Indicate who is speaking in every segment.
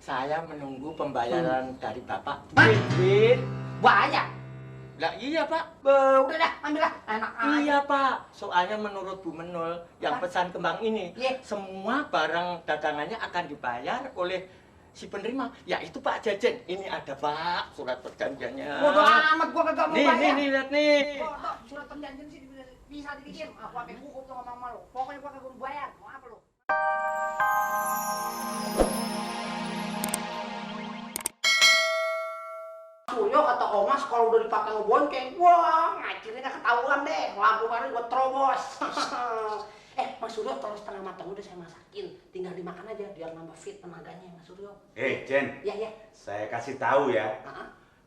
Speaker 1: saya menunggu pembayaran dari Bapak.
Speaker 2: Duit banyak.
Speaker 1: Lah iya, Pak.
Speaker 2: Udah dah, ambillah. Enak aja.
Speaker 1: Iya, Pak. Soalnya menurut Bu Menul yang pesan kembang ini, semua barang dagangannya akan dibayar oleh si penerima. Ya itu Pak Jajen. Ini ada, Pak, surat perjanjiannya.
Speaker 2: Bodoh amat, gua kagak mau bayar.
Speaker 1: Nih, lihat nih.
Speaker 2: Bodoh, surat perjanjian sih bisa dibikin. Aku ambil hukum tuh sama lu. Pokoknya gua kagak mau bayar. Mau apa lu? Suryo kata Omas kalau udah dipakai ngebonceng, wah ngakhirnya ketahuan deh, lampu baru gua terobos. Mas Suryo telur setengah matang udah saya masakin, tinggal dimakan aja biar nambah fit tenaganya Mas Suryo.
Speaker 3: Jen,
Speaker 2: Iya.
Speaker 3: saya kasih tahu ya,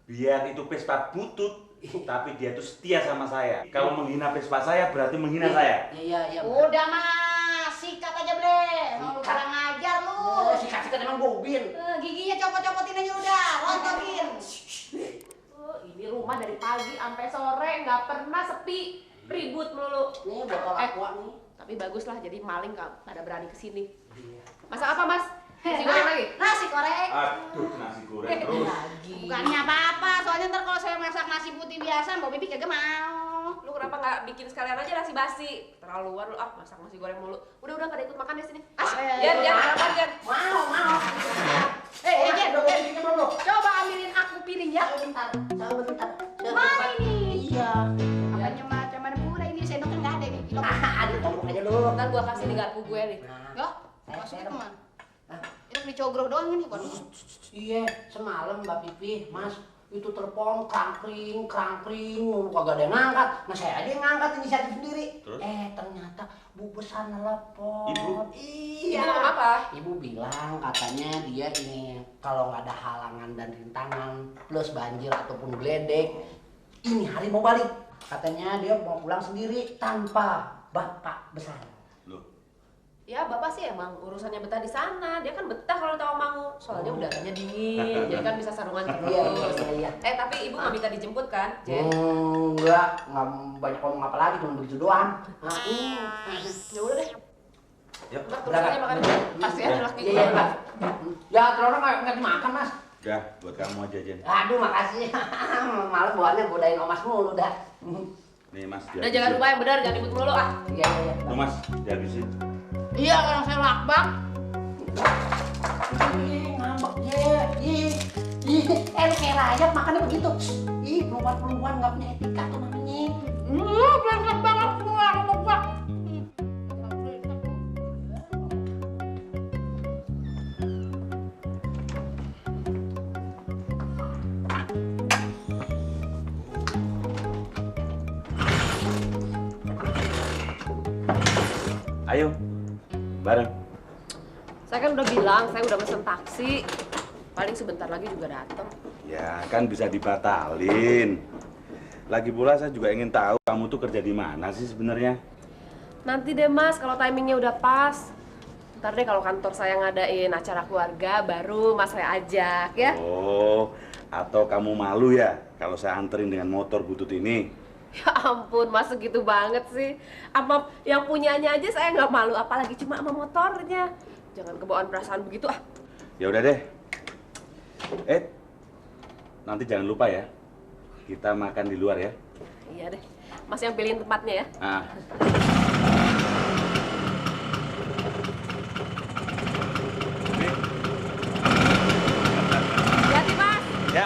Speaker 3: biar itu Vespa butut, tapi dia tuh setia sama saya. Kalau menghina Vespa saya berarti menghina saya.
Speaker 2: Iya.
Speaker 4: Udah mas, sikat aja ble. Lu kurang ajar lu.
Speaker 2: Sikat emang bobin.
Speaker 4: Giginya copot-copotin aja udah, rontokin. Ini rumah dari pagi sampai sore nggak pernah sepi, ribut melulu.
Speaker 2: Nih botol aqua nih.
Speaker 4: Tapi bagus lah, jadi maling nggak pada berani kesini. Masak apa mas? Nasi goreng lagi? Nasi goreng.
Speaker 3: Aduh, nasi goreng terus.
Speaker 4: Bukannya apa-apa, soalnya ntar kalau saya masak nasi putih biasa, Mbak Bibi kagak mau.
Speaker 5: Lu kenapa nggak bikin sekalian aja nasi basi? Terlaluan lu masak nasi goreng mulu. Udah pada ikut makan di sini. Jan, makan.
Speaker 2: Mau.
Speaker 4: Jen, coba ambilin aku piring ya.
Speaker 2: Bentar.
Speaker 4: Mana ini?
Speaker 2: Iya.
Speaker 4: Apanya macam mana pula ini sendoknya nggak ada nih.
Speaker 2: Ada tolong aja dulu.
Speaker 5: Ntar gua kasih di garpu gue nih.
Speaker 4: Yo, masukin kemana? Ini beli cogro doang ini, waduh.
Speaker 2: Iya, semalam Mbak Pipi, Mas, itu telepon krangkring, kagak ada yang ngangkat. Nah saya aja yang ngangkat inisiatif sendiri.
Speaker 3: Terus?
Speaker 2: Ternyata Bu besar nelpon.
Speaker 3: Ibu?
Speaker 2: Iya.
Speaker 5: Ibu ngomong apa?
Speaker 2: Ibu bilang katanya dia ini kalau nggak ada halangan dan rintangan plus banjir ataupun geledek, ini hari mau balik. Katanya dia mau pulang sendiri tanpa bapak besar.
Speaker 3: Loh,
Speaker 5: Ya bapak sih emang urusannya betah di sana. Dia kan betah kalau tahu Mangu. Soalnya udaranya dingin, jadi kan bisa sarungan terus.
Speaker 2: Iya.
Speaker 5: Tapi ibu nggak minta dijemput kan, Jen?
Speaker 2: Enggak banyak ngomong apa lagi, cuma begitu doang.
Speaker 5: Ya udah deh.
Speaker 3: yuk.
Speaker 5: Ntar terus aja makan. Kasihan laki gue.
Speaker 2: Iya, Mas. Ya, telurnya nggak dimakan, Mas.
Speaker 3: Udah, buat kamu aja, Jen.
Speaker 2: Aduh, makasih. Malah buatnya godain Omas mulu dah.
Speaker 3: Nih, Mas.
Speaker 5: Udah jangan lupa yang benar, jangan ribut mulu
Speaker 2: Iya.
Speaker 3: Tuh, Mas, dihabisin.
Speaker 4: Iya, orang saya lakbak.
Speaker 2: Ngambek ya. Lu kayak rakyat makannya begitu. Peluan nggak punya etika tuh namanya.
Speaker 4: Bangga banget keluar sama gua.
Speaker 3: Ayo, bareng.
Speaker 5: Saya kan udah bilang, saya udah pesen taksi. Paling sebentar lagi juga datang.
Speaker 3: Ya, kan bisa dibatalin. Lagi pula saya juga ingin tahu kamu tuh kerja di mana sih sebenarnya?
Speaker 5: Nanti deh mas, kalau timingnya udah pas. Ntar deh kalau kantor saya ngadain acara keluarga, baru mas saya ajak ya.
Speaker 3: Oh, atau kamu malu ya kalau saya anterin dengan motor butut ini?
Speaker 5: Ya ampun, mas segitu banget sih. Apa yang punyanya aja saya nggak malu, apalagi cuma sama motornya. Jangan kebawaan perasaan begitu ah.
Speaker 3: Ya udah deh. Nanti jangan lupa ya, kita makan di luar ya.
Speaker 5: Iya deh, mas yang pilihin tempatnya ya.
Speaker 3: Ah.
Speaker 5: Hati-hati mas.
Speaker 3: Ya.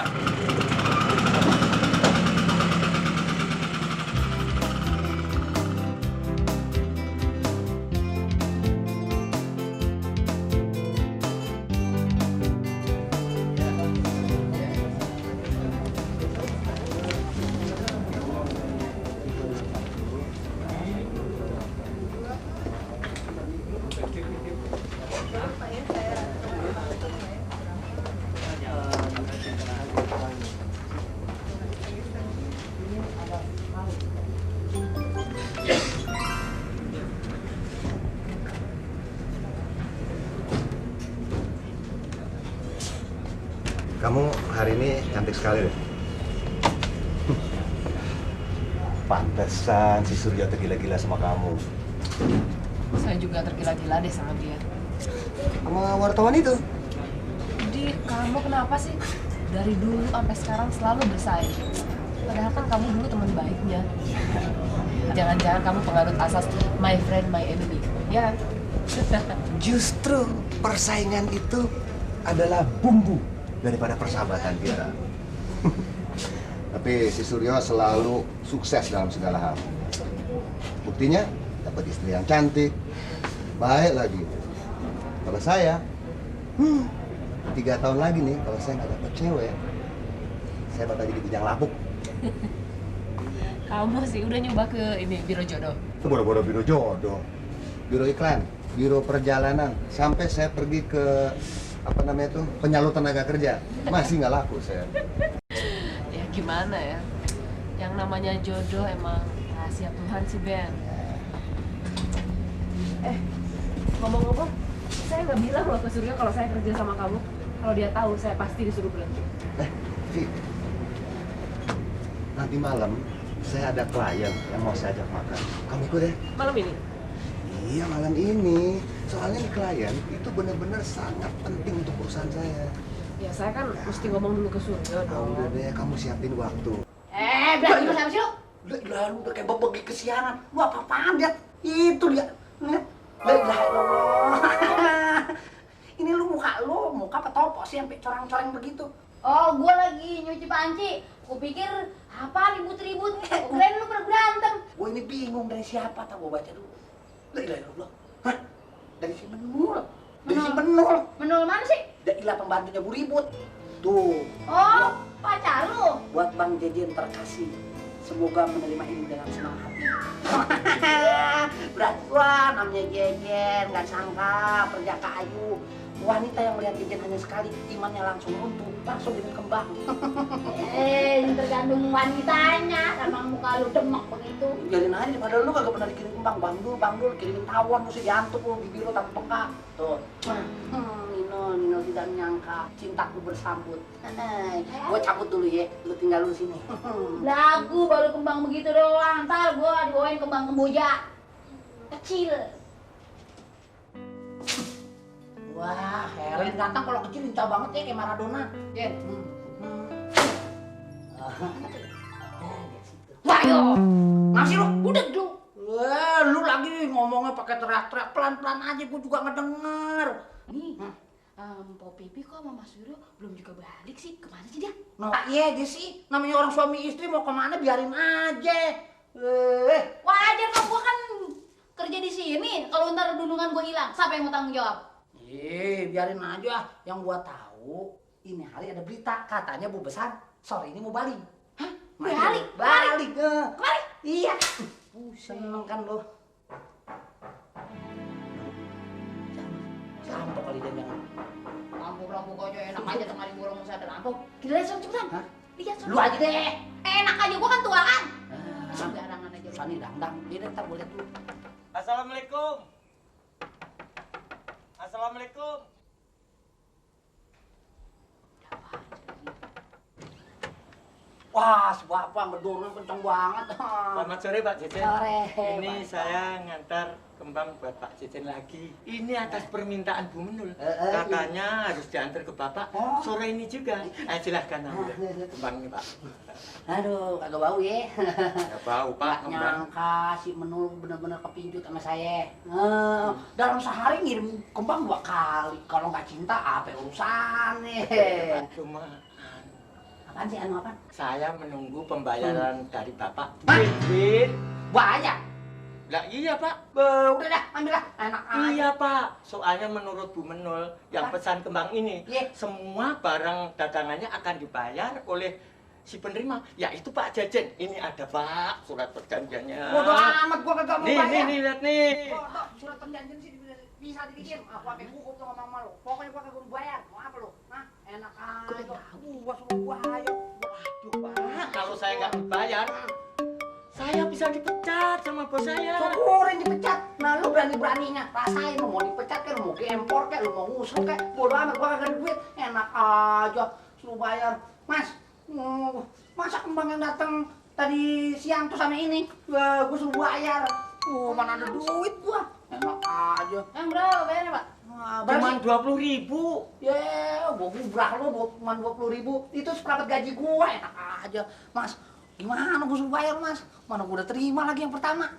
Speaker 6: Kamu hari ini cantik sekali deh. Pantesan si Surya tergila-gila sama kamu.
Speaker 5: Saya juga tergila-gila deh sama dia.
Speaker 6: Sama wartawan itu?
Speaker 5: Di Kamu kenapa sih? Dari dulu sampai sekarang selalu bersaing. Padahal kan kamu dulu teman baiknya. Jangan-jangan kamu penganut asas my friend, my enemy. Ya.
Speaker 6: Justru persaingan itu adalah bumbu daripada persahabatan kita. Tapi si Suryo selalu sukses dalam segala hal. Buktinya dapat istri yang cantik, baik lagi. Kalau saya, 3 tahun lagi nih, kalau saya nggak dapat cewek, saya bakal jadi bujang lapuk.
Speaker 5: Kamu sih udah nyoba ke ini biro jodoh.
Speaker 6: Boro-boro biro jodoh, biro iklan, biro perjalanan, sampai saya pergi ke penyalur tenaga kerja, masih nggak laku saya.
Speaker 5: Ya gimana ya? Yang namanya jodoh emang rahasia Tuhan sih, Ben. Ngomong-ngomong, saya nggak bilang loh ke Suryo kalau saya kerja sama kamu. Kalau dia tahu, saya pasti disuruh berhenti.
Speaker 6: Vi, nanti malam saya ada klien yang mau saya ajak makan. Kamu ikut ya?
Speaker 5: Malam ini?
Speaker 6: Iya, malam ini. Soalnya nih klien itu benar-benar sangat penting untuk perusahaan saya.
Speaker 5: Ya saya kan mesti ngomong dulu ke Suryo dong.
Speaker 6: Udah deh, kamu siapin waktu.
Speaker 2: Berarti lu siapa sih lu? Lu udah kayak bebegi kesiangan. Lu apa-apaan dia? Itu dia. Lihat. La ilaha illallah. Ini lu muka petopo sih sampai corang-corang begitu.
Speaker 4: Oh, gue lagi nyuci panci. Gue pikir apa ribut-ribut. Keren lu berantem.
Speaker 2: Gue ini bingung dari siapa, tak gua baca dulu. La ilaha illallah. Hah? Dari si Menul. Dari si Menul.
Speaker 4: Menul mana sih?
Speaker 2: Dailah pembantunya Bu Ribut. Tuh.
Speaker 4: Oh, pacar lu.
Speaker 2: Buat Bang Jejen terkasih. Semoga menerima ini dengan senang hati. Berat wah, namanya Jejen, nggak sangka perjaka ayu. Wanita yang melihat Jejen hanya sekali, imannya langsung runtuh, langsung jadi kembang.
Speaker 4: Tergantung wanitanya, sama muka lu demek begitu.
Speaker 2: Biarin aja, padahal lu kagak pernah dikirim kembang. Bandul, kirimin tawon, mesti diantuk lu, bibir lu tak peka. Tuh. Nino tidak menyangka cintaku bersambut. Gua cabut dulu ya, lu tinggal lu sini.
Speaker 4: Lagu baru kembang begitu doang, ntar gua dibawain kembang kemboja. Kecil.
Speaker 2: Wah, Helen ganteng kalau kecil lincah banget ya kayak Maradona. Jen. Wah, yo. Masih lu, udah dulu. Lu lagi ngomongnya pakai teriak-teriak, pelan-pelan aja gua juga ngedenger.
Speaker 4: Nih, Po Pipi kok sama Mas Suryo belum juga balik sih? Kemana sih dia?
Speaker 2: Nah, iya dia sih. Namanya orang suami istri mau kemana biarin aja.
Speaker 4: Wajar kan gua kan kerja di sini. Kalau ntar dundungan gua hilang, siapa yang mau tanggung jawab?
Speaker 2: Biarin aja. Yang gua tahu, ini hari ada berita katanya Bu Besar sore ini mau balik.
Speaker 4: Hah?
Speaker 2: Balik.
Speaker 4: Balik?
Speaker 2: Iya. Seneng kan lo? Rampok kali jangan.
Speaker 4: Rampok aja enak aja tengah hari bolong masih ada rampok. Kita lihat cepetan.
Speaker 2: Hah?
Speaker 4: Lihat
Speaker 2: Lu aja deh.
Speaker 4: Enak aja gua kan tua kan. Sembarangan aja.
Speaker 2: Sani dangdang. Ini ntar boleh dulu.
Speaker 1: Assalamualaikum. Assalamualaikum.
Speaker 2: Wah, si Bapak ngedornya kenceng banget.
Speaker 1: Selamat sore Pak Jejen.
Speaker 2: Sore,
Speaker 1: Ini
Speaker 2: Pak.
Speaker 1: saya ngantar kembang buat Pak Jejen lagi. Ini atas permintaan Bu Menul.
Speaker 2: iya.
Speaker 1: Katanya harus diantar ke Bapak
Speaker 2: Oh.
Speaker 1: sore ini juga. Silahkan ambil kembangnya Pak.
Speaker 2: Aduh, kagak bau ya.
Speaker 1: Ya bau Pak
Speaker 2: Nggak
Speaker 1: kembang.
Speaker 2: nyangka si Menul bener-bener kepincut sama saya. Dalam sehari ngirim kembang 2 kali. Kalau nggak cinta, apa urusannya?
Speaker 1: Cuma
Speaker 2: Apaan sih, apaan?
Speaker 1: saya menunggu pembayaran dari Bapak.
Speaker 2: Hah?
Speaker 1: Duit.
Speaker 2: Banyak.
Speaker 1: Lah iya Pak.
Speaker 2: Udah dah, ambil lah. Enak aja.
Speaker 1: Iya Pak, soalnya menurut Bu Menul yang
Speaker 2: Apa?
Speaker 1: pesan kembang ini,
Speaker 2: Iya.
Speaker 1: semua barang dagangannya akan dibayar oleh si penerima, yaitu Pak Jejen. Ini ada Pak, surat perjanjiannya.
Speaker 2: Bodoh amat, gua kagak mau bayar.
Speaker 1: Nih, lihat nih.
Speaker 2: Bodoh, surat perjanjian sih bisa dibikin. Aku pakai buku tuh ngomong sama lu. Pokoknya gua kagak mau bayar. Mau apa lu? Hah? Enak aja. Gua suruh gua ayo.
Speaker 1: Waduh Pak, kalau saya nggak dibayar, saya bisa dipecat sama bos saya.
Speaker 2: Syukurin dipecat. Nah, lu berani-beraninya rasain lu mau dipecat kayak lu mau diempor kayak lu mau ngusuk kayak bodoh amat gua kagak ada duit. Enak aja suruh bayar. Mas, masa kembang yang datang tadi siang tuh sama ini gua suruh bayar. Mana ada duit gua. Enak aja.
Speaker 4: Yang berapa bayarnya, Pak?
Speaker 2: Nah,
Speaker 1: Cuman 20.000.
Speaker 2: Ya, gua gubrak lo cuma 20.000. Itu seperempat gaji gua, enak aja. Mas, gimana gua suruh bayar, Mas? Mana gua udah terima lagi yang pertama.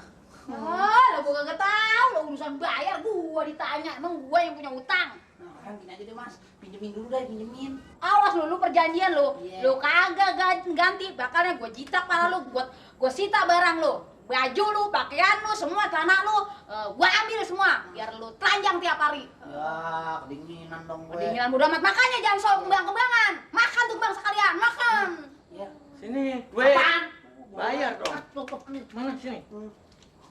Speaker 7: Lah gua kagak tahu, lo urusan bayar gua ditanya, emang gua yang punya utang.
Speaker 2: Nah, gini aja deh, Mas. Pinjemin dulu deh, pinjemin.
Speaker 7: Awas lu perjanjian lu.
Speaker 2: Iya.
Speaker 7: Lu kagak ganti, bakalnya gua jitak pala lu, gua sita barang lu. Baju lu, pakaian lu, semua celana lu, gua ambil semua biar lu telanjang tiap hari.
Speaker 2: Ya, kedinginan dong gue.
Speaker 7: Kedinginan mudah amat, makanya jangan sok kembang-kembangan. Makan tuh bang sekalian, makan.
Speaker 2: Ya.
Speaker 1: Sini, gue bayar dong. Mana sini?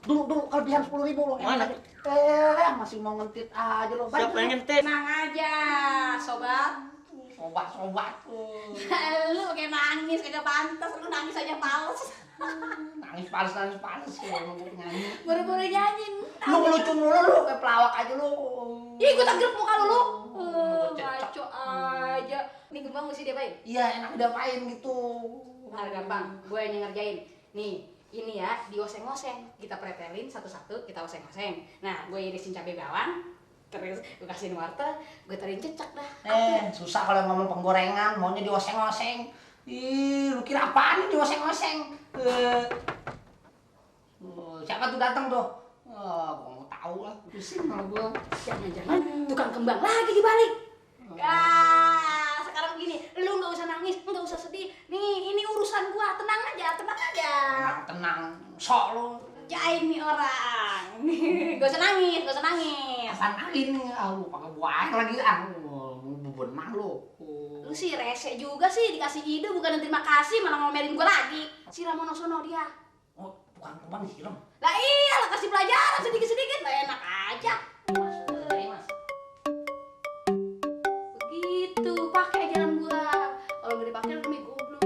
Speaker 2: Dulu kelebihan 10.000 lo.
Speaker 1: Mana?
Speaker 2: Masih mau ngentit aja lo.
Speaker 1: Siapa yang ngentit?
Speaker 7: Tenang aja, sobat.
Speaker 2: Sobat tuh.
Speaker 7: Lu kayak nangis, kagak pantas, lu nangis aja males.
Speaker 2: Nangis panas emang gue nyanyi.
Speaker 7: Buru-buru nyanyi.
Speaker 2: Lu ngelucu mulu lu, kayak pelawak aja lu.
Speaker 7: Ih, gua tanggrep muka lu.
Speaker 2: Cecok.
Speaker 7: Ngaco aja. Ini gembang mesti diapain?
Speaker 2: Iya, enak diapain gitu.
Speaker 7: Nah, gampang. Gue yang ngerjain. Nih, ini ya, dioseng-oseng. Kita pretelin satu-satu, kita oseng-oseng. Nah, gue irisin cabai bawang, terus gue kasihin wortel, gue taruhin cecak dah.
Speaker 2: Susah kalau ngomong penggorengan, maunya dioseng-oseng. Ih, lu kira apaan nih dioseng-oseng? Siapa tuh datang tuh? Gua mau tahu lah. Pusing sama gua.
Speaker 7: Jangan-jangan tukang kembang lagi dibalik. Sekarang begini, lu nggak usah nangis, nggak usah sedih. Nih, ini urusan gua, tenang aja, tenang aja.
Speaker 2: Tenang, sok lu.
Speaker 7: Jain nih orang. Gak usah nangis, gak usah nangis.
Speaker 2: Apaan lagi nih? Lu pakai buah lagi bebenah lu.
Speaker 7: Lu sih rese juga sih, dikasih ide bukan terima kasih, malah ngomelin gua lagi. Si Ramono sono dia.
Speaker 2: Oh, bukan kembang siram.
Speaker 7: Lah iya, lah kasih pelajaran sedikit-sedikit, lah enak aja.
Speaker 2: Mas.
Speaker 7: Begitu, pakai ajaran gua. Kalau gak dipakai lu goblok.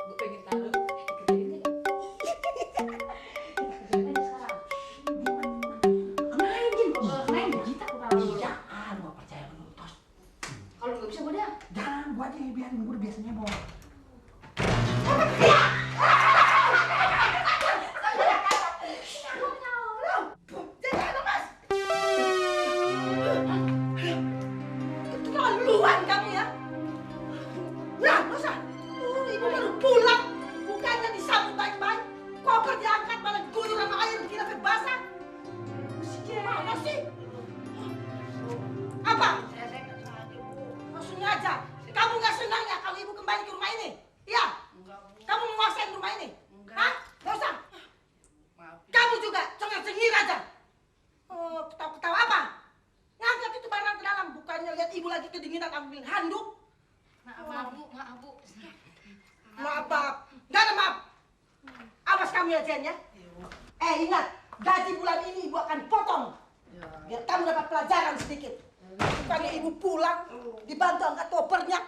Speaker 7: Gua pengen tahu. Main kita kepala lu.
Speaker 2: Jangan, gua percaya lu. Tos.
Speaker 7: Kalau nggak bisa gua dia.
Speaker 2: Jangan, gua aja yang biarin. Gua udah biasanya bawa.
Speaker 8: Keterlaluan kamu ya. Ya, masa? Ibu baru pulang, bukannya disambut baik-baik. Koper diangkat malah guyur sama air bikin sampai basah. Mana sih? Apa? Maksudnya aja, kamu nggak senang ya kalau ibu kembali ke rumah ini? Iya? Kamu menguasai rumah ini? Hah? Nggak usah. Kamu juga cengir-cengir aja. Ketawa-ketawa apa? Ngangkat itu barang ke dalam, bukannya lihat ibu lagi kedinginan ambil handuk.
Speaker 7: Maaf bu.
Speaker 8: Maaf. Nggak ada maaf. Awas kamu ya Jen ya. Ingat, gaji bulan ini ibu akan potong. Biar kamu dapat pelajaran sedikit. Bukannya ibu pulang, dibantu angkat kopernya.